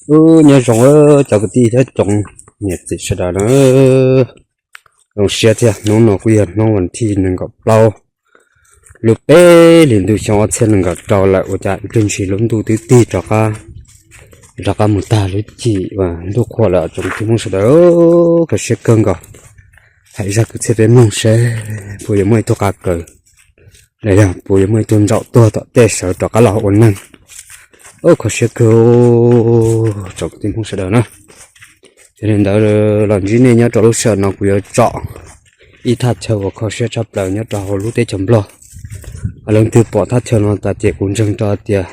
Wb nyob zoo cov kwv tij thiab tsoom niam txiv sawv daws na. Zoo siab thiab, hnub no kuj yog hnub vas thij nees nkaum plaub lub peb hlis ntuj xyoo ob txhiab nees nkaum rau lawm, ua cas ib pliag ntshis lub ntuj twb tig rov qab, rov qab mus tag lub cim uas ntuj qhua lawm tsoom kwv tij Hmoob sawv daws. Kho siab kawg nkaus. Hais zaj kwv txhiaj peb mloog seb puas yuav muaj ib tug qa kaws los yog puas yuav muaj ib tug ntsaum tuag tom tej sawv rov qab los ua neeg. Kho siab kawg tsoom kwv tij Hmoob sawv daws na. Yog li ntawd los ntsib nej nyob rau lub sij hawm no kuv yuav tsom ib thaj chaw uas kho siab tshaj plaws nyob rau hauv lub teb chaws Nplog. Leej twg pom thaj chaw no tas ces kuv ntseeg rau tias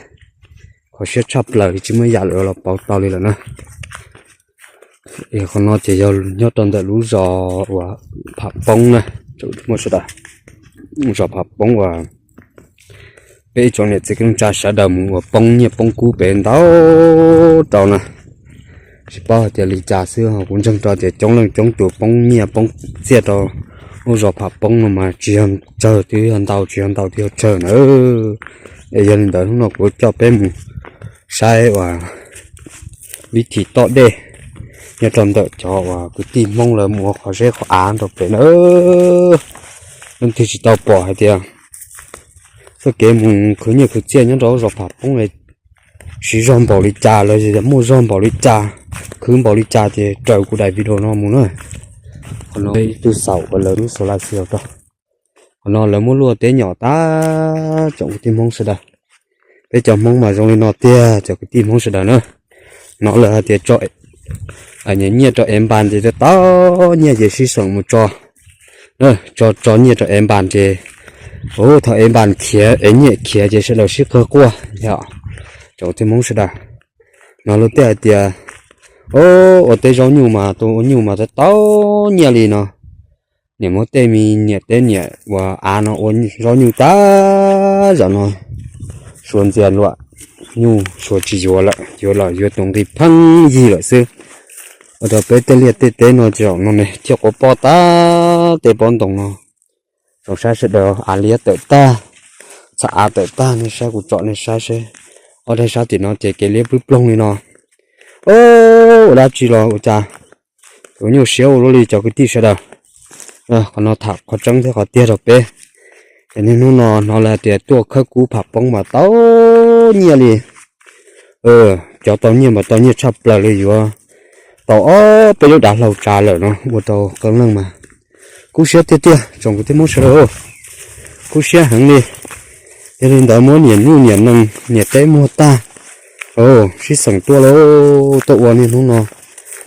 kho siab tshaj plaws li, tsis muaj yam lawm los pauv tau li lawm na. Qhov no ces yog nyob rau ntawm lub zos uas Pham Poob na, tsoom kwv tij Hmoob sawv daws. Zos Pham Poob uas peb ib tsoom niam txiv kwv tij neej tsa sawv daws mus ua poob nyiaj poob kub pem ntau rau na. Tsis paub hais tias li cas xwb, kuv ntseeg rau tias coob leej coob tus poob nyiaj poob txiaj rau lub zos Pham Poob no mas tsis yog tsawg twb yog ntau, tsis yog ntau twb yog tsawg na. Es yog li ntawd hnub no kuv coj peb mus saib uas vib thim toj dej nyob rau ntawm cov uas kwv tij Hmoob lawv mus ua qhov zeb qhov av rau pem na. Leej twg tsis tau pom hais tias txoj kev mus khwv nyiaj khwv txiaj nyob rau zos Pham Poob siv zog npaum li cas los yog muaj zog npaum li cas, khwv npaum li cas ces raws kuv daim video no mus na. Qhov no ib tug xaum uas lawv lub xaus la xi rau. Qhov no lawv muab luaj teb nyom tag tsoom kwv tij Hmoob sawv daws. Peb cov Hmoob mas zoo li no tiag cov kwv tij Hmoob sawv daws na. No lawv hais tias tso nyiaj rau ev npas ces tau nyiaj ces sib xeem mus tso, tso tso nyiaj rau ev npas ces, thaum ev npas khiav ev nyiaj khiav ces sawv daws sib qawg quaj yom. Tsoom kwv tij Hmoob sawv daws, no luag tej hais tias, o, ua teb zaub nyuj mas tus ua nyuj mas tau tau nyiaj li no. Niam muab tej me niam teb niam uas av no ua zaub nyuj tag zam no, suav ntxias luam nyuj suav tsis yuav lawm, yuav los yuav tus nqi pheej yig lawm xwb. Ua rau peb tej liaj tej teb no zaum no ne thiaj quav pob tag, tej pob ntoo no zoo saib sawv daws, av liab tawm tag, txham av tawm tag, nej saib kuv tsom nej saib seb. Ob daim sab tim no ces kev liab ploog ploog li no. O, ua dab tsi los ua cas tus nyuj siab ua luaj li cov kwv tij sawv daws. Qhov no tham qhov tseeb thiab qhov tiag rau peb. Ces niaj hnub no hnov lawv tias tuaj khawb kub Pham Poob mas tau nyiaj li. Cov tau nyiaj mas tau nyiaj tshaj plaws li, yuav tau ob peb lub dav hlau tsav lawm no ua rau qee leej mas kub siab tiag tiag tsoom kwv tij Hmoob sawv daws. Kub siab heev li. Yog li ntawd muab niam nyuj niam nees niam teb muag tag, sib xeem tuaj lauj, tuaj ua niaj hnub no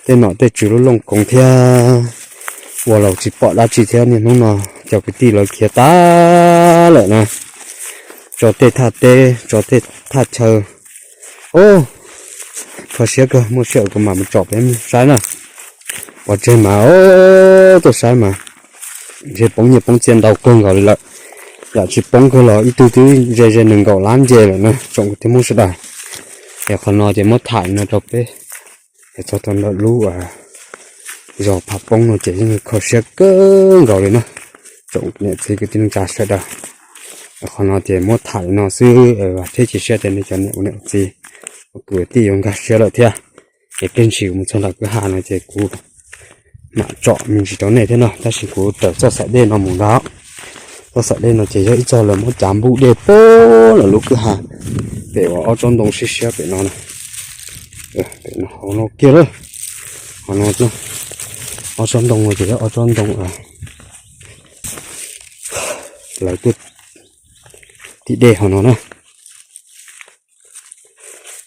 tej nom tej tswv lub looj koov thiab ua los tsis pom dab tsi thiab. Niaj hnub no cov kwv tij lawv khiav tag lawm na, tso tej thaj teb tso tej thaj chaw. O, kho siab kawg, muaj sij hawm kuv mam mus tsom peb saib na. Pov tseg mas, tuaj saib mas, ntshe poob nyiaj poob txiaj ntau kawg nkaus li lawm. Yam tsis poob kawg los ib tug twb ze ze nees nkaum lab nce lawm na tsoom kwv tij Hmoob sawv daws. Es qhov no ces muab tham no rau peb, es txog rau ntawm lub zos Pham Poob no ces yeej kho siab kawg nkaus li na tsoom niam txiv kwv tij neej tsa sawv daws. Qhov no ces muab tham li no xwb, thiab cia siab tias nej cov niam ua niam ua txiv ua kwv ua tij yuav nkag siab lawm thiab. Ces pliag ntshis kuv mus txog nram kwj ha no ces kuv mam tsom me ntsis rau nej thiab no, tab sis kuv raws txoj xaim dej no mus ntag. Txoj xaim dej no ces yog ib txoj lawv muab cav npuj dej puag lawm lub kwj ha pem uas ob tsob ntoo siab siab pem no na. Pem no hauv no kiag lawm. Qhov no ob tsob ntoo no ces yog ob tsob ntoo lawv tuaj tim dej hauv no na.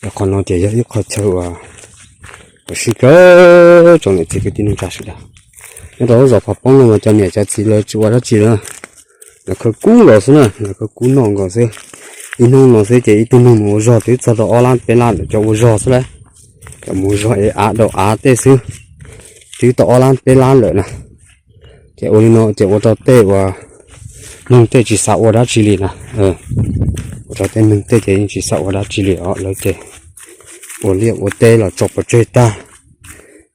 Qhov no ces yog ib qho chaw uas sib kawg tsoom niam txiv kwv tij neej tsa sawv daws. Nyob rau lub zos Pham Poob no mas cov niam cov txiv lawv tsis ua dab tsi na, lawv khawb kub nkaus xwb na, lawv khawb kub noj nkaus xwb. Ib hnub no xwb ces ib tug neeg mus ua zog twb txog rau ob lab peb lab lawm cov ua zog xwb lauj. Cov mus zog ev av daus av tej xwb twb tau ob lab peb lab lawm na. Ces ua li no ces ua rau tej uas neeg tej tsis xav ua dab tsi li na, ua rau tej neeg tej ces yeej tsis xav ua dab tsi li os, lawv ces ua liaj ua teb los tso pov tseg tag,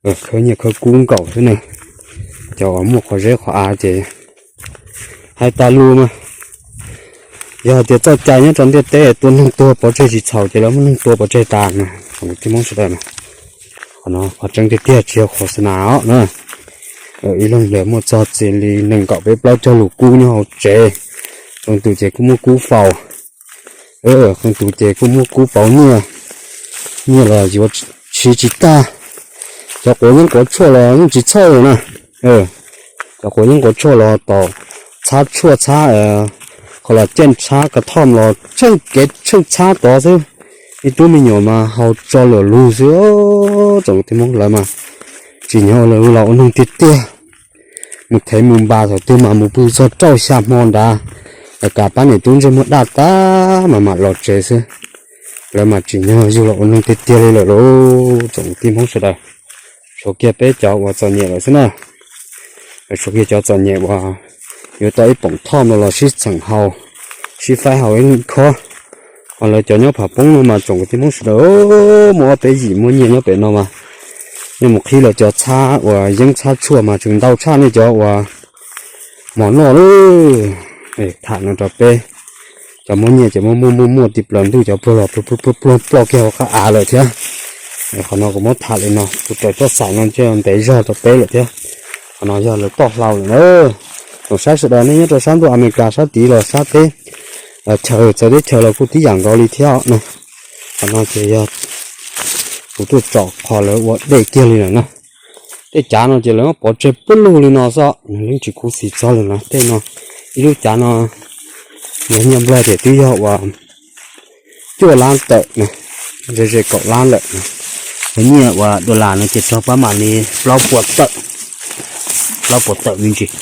khawb nyiaj khawb kub nkaus xwb na. Cov uas muaj qhov zeb qhov av ces hais tas lus mas, yog hais tias txoj cai nyob rau ntiaj teb tua neeg tuag pov tseg tsis txhaum ces lawv muab neeg tua pov tseg tas na, tsoom kwv tij Hmoob sawv daws na. No qhov tseeb tiag tiag tsis yog qhov xav na os na. Ib leeg ntawd muaj txog txij li nees nkaum peb plaub caug lus kub nyob hauv tsev. Qee tus ces kuj muaj kub faus, qee tus ces kuj muaj kub pauv nyiaj, nyiaj los yuav siv tsis tag. Cov quav yeeb quav tshuaj los yeej tsis txhawj na. Cov quav yeeb quav tshuaj los tom txhab tshuaj txhab, qhov los ceej txhab kav thoj los tsheej kev tsheej txhab tod xwb. Ib tug me nyuam mas haus tso luam lug xwb. Tsoom kwv tij Hmoob, lawv mas tsim nyog lawv los ua neeg tiag tiag. Mus thev mus npas thaum twg mas mus pw txog rau xya hmo nrad, lawv kam pab niam tub ntsej muag daj tag mas mam los tsev xwb. Lawv mas tsim nyog yug los ua neeg tiag tiag li lawm lauj tsoom kwv tij Hmoob sawv daws. Tshuav kiag peb cov uas txom nyem lawm xwb na. Tshuav kiag cov txom nyem uas yuav tau ib poom thoj no los sib txheem haus, sib faib haus ib lub khob. Ho lawv cov nyob pham poob no mas tsoom kwv tij Hmoob sawv daws, muaj ob peb yim muaj nyiaj nyob pem no mas nej mus qhib lawv cov txhab uas yeeb txhab tshuaj mas tseem ntau tshaj nej cov uas mov noj lawm. Tham no rau peb, cov muaj nyiaj ces muaj muaj muaj muaj tib plaws ntuj, cov pluag los pluag pluag pluag ploj kiag hauv qab av lawm thiab. Qhov no kuv muab tham li no, kuv raws txoj xaim no ntev zog rau peb lawm thiab. Qhov no yog lawv toj hlau lawm na. Tsoom saib sawv daws, nej nyob rau sab ntuj Amelikas sab tid los sab teb chaws txawv teb chaws los kuj tib yam nkaus li thiab no. Qhov no ces yog kuv tuaj tsom qhov lawv ua dej kiag li lawm na. Tej cav no ces lawv muab pov tseg pub lug li no xwb, nws yeej tsis khuv xim txog li no. Tej no, ib lub cav no, nyiaj Nplog tias twb yog uas cuaj lab tawm na, ze ze kaum lab lawm. Cov nyiaj uas dollar no ces txog pab mam li plaub puas tawm, plaub puas tawm me ntsis,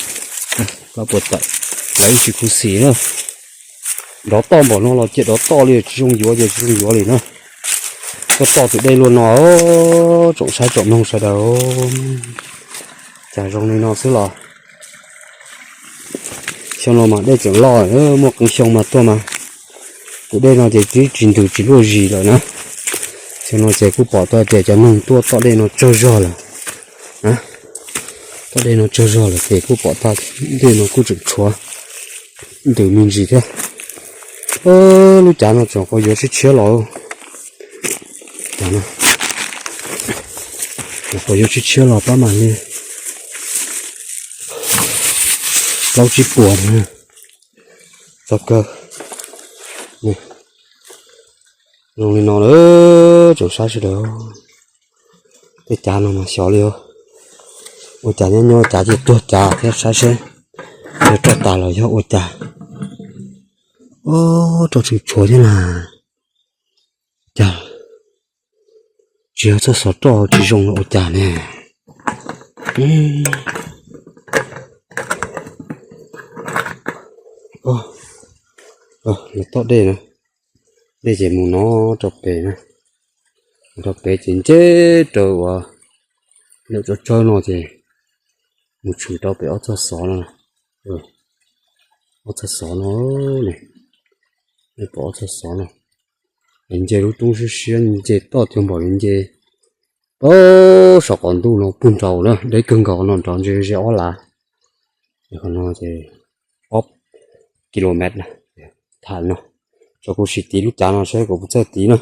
plaub puas tawm, lawv yeej tsis khuv xim na. Dov toj npaum no los cia dov toj li, tsis zoo yuav ces tsis zoo yuav li na. Koj toj tus dej luaj no, tsoom saib tsoom mloog sawv daws, cas zoo li no xwb los. Xyoo no mas dej tseem loj, muaj qee xyoo mas tuaj mas tus dej no ces twb tsis ntws tsis luaj zis lawm na. Xyoo no ces kuj pom tau tias cov neeg tuaj toj dej no tsawg zog lawm. Toj dej no tsawg zog lawm ces kuj pom tau dej no kuj tseem tshuav ntws me ntsis thiab. Lub cav no tseem quav yuav tshiab tshiab los. Tseem quav yuav tshiab tshiab los pab mam li plaub tsib puas. Txog kawg. Zoo li no lawm tsoom saib sawv daws. Tej cav no mas xyov li, ua cas nyob nyob cav cia tuag cav thiab, saib seb yog roj tas los yog ua cas. Roj tseem tshuav thiab na. Cas tsis yog txoj xov roj tsis zoo los ua cas ne. Lawv toj dej na, dej ces mus no rau pem na, mus rau pem ces nce rau uas lawm tsawb tsawb no ces mus tshwm rau pem ob txoj xov no, ob txoj xov no ne, pom ob txoj xov no, nce lub roob siab siab, nce toj cuag npaum li nce pab saum qaum ntuj no puag nraud na, deb kawg nkaus no nrov ntshe ze ob lav. Qhov no ces ob kilomet na, tham no, tso kuv sim tiv lub cav no saib kuv puas txawj tiv na.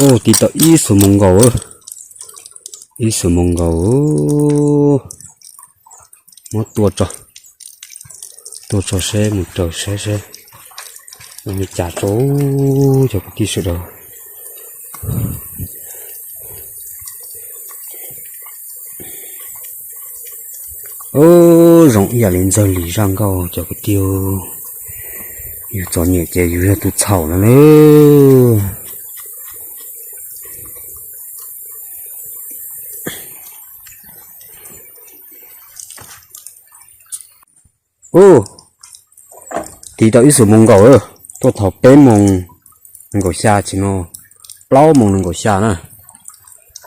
Ub, tiv tau ib xuab moos nkaus, ib xuab moos nkaus. Muab tua tso, tua tso seb mus raws saib seb zoo li cas tso cov kwv tij sawv daws. Ub, zoo ib yam li ntxawg lis zaj nkauj cov kwv tij. Yus txom nyem ces yus yog tus txhaum no na. Ub, tiv tau ib xuab moos nkaus, tuaj thaum peb moos nees nkaum xya, tsis no plaub moos nees nkaum xya na.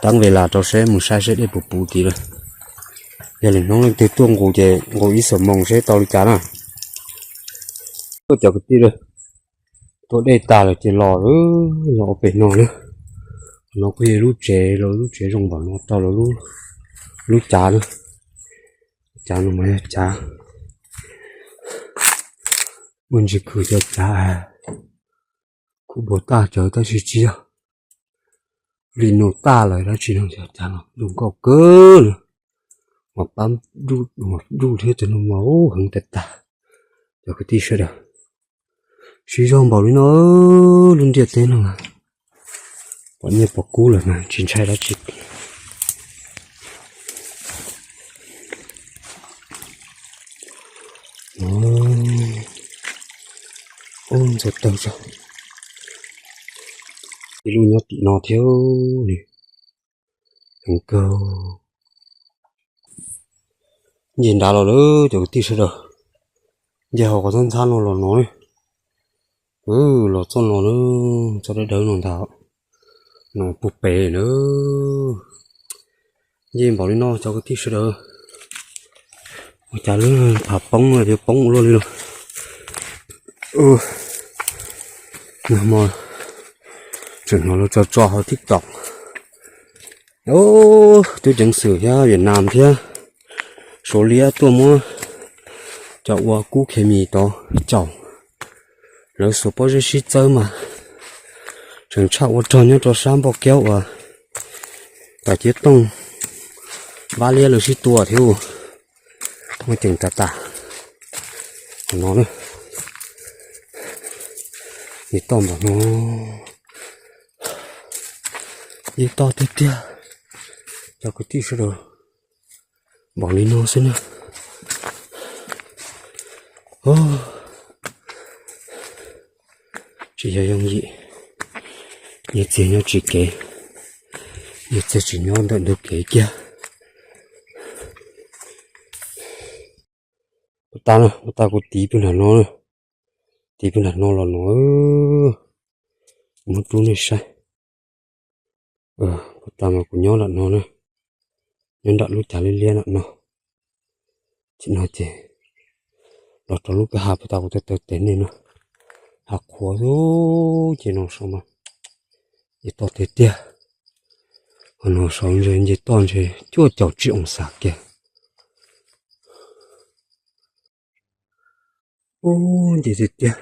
Teeb ve las rau seb mus saib seb dej puas puv tid lawm. Yog li hnub leej twg tuaj nqus ces nqus ib xuab moos seb tau li cas na. Tuaj cov kwv tij, tuaj dej tag lawm ces los, los ua pem no na. No kuj yog lub tsev, los lub tsev zoo npaum no rau lub cav na. Cav no mas yog cav muaj ntsis kws cov cav kuj puas tag cawv tab sis tsis yog li no tag lawm dab tsi no, cov cav no zoo nkauj kawg li. Mas pab duj thiab cov no mas heev tag tag. Cov kwv tij sawv daws, siv zog npaum li no, lub ntiaj teb no mas pom nyiaj pom kub lawm mas tsis ntshai dab tsi. Ub, ntxuav tawg tso. Ib lub nyob tim no thiab li. Heev kawg. Nce nrad los lawm cov kwv tij sawv daws. Nce hauv qhov txhab ntxhab no los no. Los txoj no na, txoj dawb dawb no ntag. No puag pem na. Nce npaum li no cov kwv tij sawv daws. Ua cas lub pham poob no yuav poob ua luaj li los. Nag hmo tseem hnov lawv tso tso hauv TikTok. Tub ceev xwm thiab Vietnam thiab Suav liab tuaj muab cov ua kub khes mis tod caum. Lawv xuas pob zeb sib txawb mas tseem tshaj ua rog nyob rau sab npoj kiab uas Tam Ciab Tooj Vab Liab lawv sib tua thiab. Muaj ceem tas tas. Qhov no na, nce toj npaum no, nce toj tiag tiag. Cov kwv tij sawv daws, npaum li no xwb na. Tsis yog yooj yim, nyias txiag nyob tsis kev, nyias txiag tsis nyob ntawm ntug kev kiag. Puas tas, puas tas kuv tiv pw nram no, tiv pw nram no los no, kuv muab rub nej saib. Puas tas mas kuv nyob nram no na, nyob nram lub cav liab liab nram no. Ces no ces los rau lub kwj ha puas tas kuv taw taw tes nej no, hav qhuav xwb ces no saum mas nce toj tiag tiag. Ho no saum ntshe nce toj ntshe cuaj caum tsib oo xas kiag. Ub, nce tiag tiag.